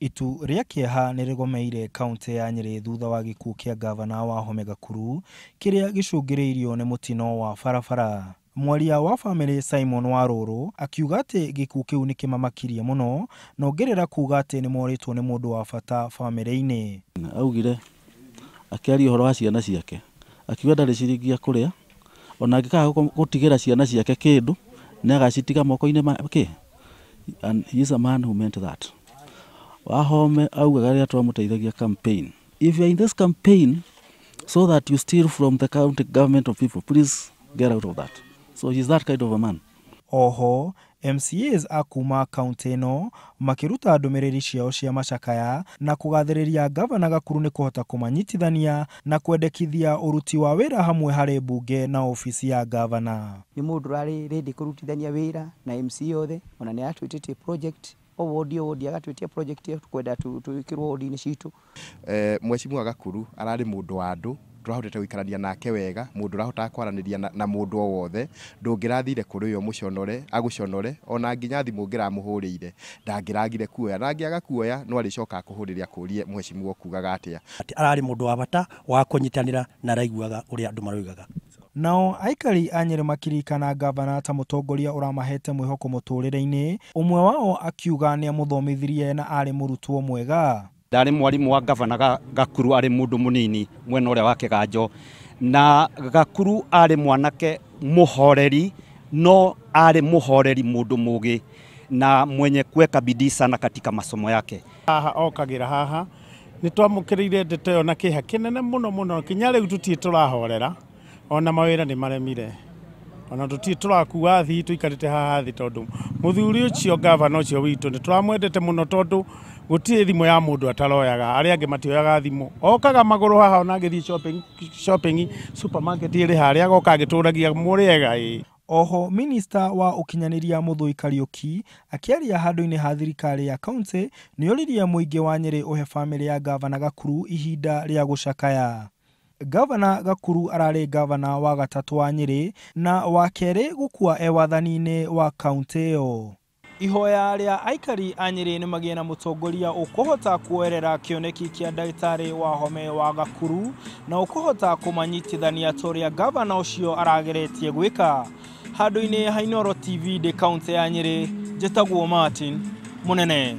Itu rĩa kĩeha nĩrĩgomeire kauntĩ ya Nyĩrĩ thutha wa gĩkuũ kĩa ngavana Wahome Gakuru kĩrĩa gĩcũngĩrĩirio nĩ mũtino wa barabara. Mwaria wa bamĩrĩ Simon Warũrũ akiuga atĩ gĩkuũ kĩu nĩ kĩmamakirie mũno na ongerera kuga atĩ nĩ morĩtwo nĩ mũndũ wa bata bamĩrĩ-inĩ. Augire akĩaria ũhoro wa ciana ciake, akiuga ndarĩ ciringi ya kũrĩa, ona angĩkaga gũtigĩra ciana ciake kĩndũ nĩ agacitiga moko-inĩ make. And he is a man who meant that. Wahome augaga rĩrĩa twamũteithagia campaign, if you are in this campaign so that you steal from the county government of people, please get out of that. So he's that kind of a man. Oho, MCAs a kuma kaunti ĩno makĩruta ndũmĩrĩri ciao cia macakaya na kũgathĩrĩria ngavana Gakuru nĩ kũhota kũmanyitithania na kwendekithia ũruti wa wĩra hamwe harĩ mbunge na obici ya ngavana. Nĩ mũndũ ũrarĩ ready kũrutithania wĩra na MCA othe, ona nĩ aratwĩtĩtie project o wodi o wodi, agatwĩtia project kwenda twĩkĩrwo wodi-inĩ citũ. Mheshimiwa Gakuru ararĩ mũndũ wa andũ, tũrahotete gũikarania nake wega, mũndũ ũrahotaga kwaranĩria na mũndũ o wothe, ndũngĩrathire kũrĩ we ũmũconore, agũconore, ona nginya thimũ ũngĩramũhũrĩire ndangĩragire kuoya, na angĩaga kuoya no arĩcoka akũhũrĩre akũrie mheshimiwa ũkugaga atĩa. Ararĩ mũndũ wa bata wa kũnyitanĩra na araiguaga ũrĩa andũ maroigaga. Nao aikari a Nyĩrĩ makĩririkana ngavana ta mũtongoria ũramahete mwĩhoko mũtũrĩre-inĩ, ũmwe wao akiuga nĩamũthomithirie na arĩ mũrutwo mwega. Ndarĩ mwarimũ wa ngavana Gakuru arĩ mũndũ mũnini mwena ũrĩa wa Kĩganjo, na Gakuru arĩ mwanake mũhoreri, no arĩ mũhoreri mũndũ mũgĩ na mwenye kuweka bidii sana katika masomo yake. Haha okagĩra haha nĩ twamũkĩrĩire ndeto ĩyo na kĩeha kĩnene mũno mũno, kinya rĩu tũtirĩ tũrahorera, ona mawĩra nĩ maremire, ona tũtirĩ tũrakua thi, tũikarĩte haha thĩ tondũ mũthuri ũcio ngavana ũcio witũ nĩ tũramwendete mũno tondũ gũtirĩ thimũ ya mũndũ ataroyaga, arĩa angĩ matioyaga thimũ, okaga magũrũ haha ona agĩthiĩ shopping supermarket ĩrĩ harĩa agoka agĩtũragia mũrĩega ĩ. Oho, minista wa ũkinyanĩria Mũthũi Kariũki akĩaria handũ-inĩ ha thirikari ya kaunti nĩoririe mũingĩ wa Nyĩrĩ ũhe bamĩrĩ ya ngavana Gakuru ihinda rĩa gũcakaya. Ngavana Gakuru ararĩ ngavana wa gatatũ wa Nyĩrĩ na wa kerĩ gũkua e wathani-inĩ wa kaunti ĩyo. Ihoya rĩa aikari a Nyĩrĩ nĩ magĩe na mũtongoria ũkũhota kuoerera kĩoneki kĩa ndagĩtarĩ Wahome wa Gakuru na ũkũhota kũmanyitithania ta ũrĩa ngavana ũcio arageretie gwĩka. Handũ-inĩ ha Inooro TV ndĩ kaunti ya Nyĩrĩ, njĩtagwo Martin Mũnene.